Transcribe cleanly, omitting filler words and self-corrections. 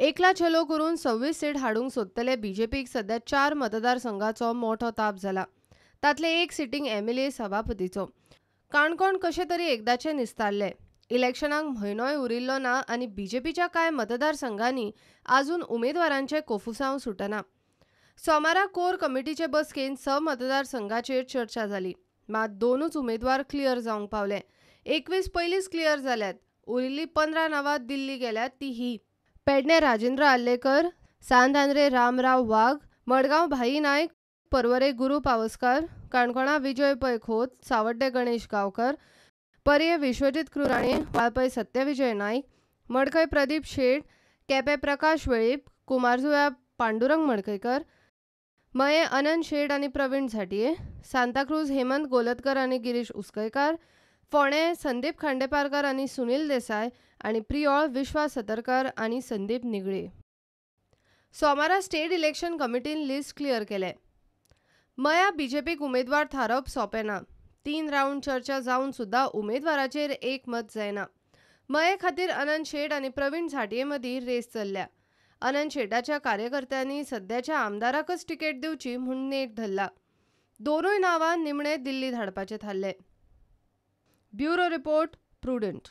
एकला चलो करून 26 सीट हाडूंक सोदतले बीजेपीक सध्या 4 मतदारसंघाचो मोठो ताप जाला. तातले एक सिटींग एमएलए सभापतीचो. काणकोण कशें तरी एकदाचें निस्तारलें. इलेक्शनाक म्हयनोय उरिल्लो ना आनी बीजेपीच्या कांय मतदारसंघांनी आजून उमेदवारांचे कोफुसांव सुटना. सोमारा कोर कमिटीचे बसकेन 6 मतदारसंघाचेर चर्चा जाली. मात 2 उमेदवार क्लियर जावंक पावले. 21 पयलींच क्लियर जाल्यात. उरिल्ली 15 नांवां दिल्ली गेल्यात ती ही: पेडणे राजेंद्र आर्लेकर, सांत आंद्रे रामराव वाघ, मडगांव भाई नायक, पर्वरे गुरू पावसकार, काणकोणा विजय पै खोत, सावड्डे गणेश गांवकर, पर्ये विश्वजीत कुराणे, वाळपय सत्यविजय नाईक, मडकय प्रदीप शेट, केपे प्रकाश वेळीप, कुमारजुव्या पांडुरंग मडकयकर, मये अनंत शेट आनी प्रवीण झांटये, सांताक्रूज हेमंत गोलतकर आनी गिरीश उसकयकार, फोंडें संदीप खांडेपारकर आनी सुनील देसाय आनी प्रियोळ विश्वास सतरकर आनी संदीप निगळे. सोमारा स्टेट इलेक्शन कमिटीन लिस्ट क्लियर केलें. मया बीजेपीक उमेदवार थारोवप सोंपें ना. 3 रावंड चर्चा जावन सुद्दां उमेदवाराचेर एकमत जायना. मये खातीर अनंत शेट आनी प्रवीण झांटये मदीं रेस चल्ल्या. अनंत शेटाच्या कार्यकर्त्यांनी सद्याच्या आमदाराकच तिकेट दिवची म्हूण नेट धरला. 2 नांवां निमणे दिल्ली धाडपाचें थारलें. Bureau report, Prudent.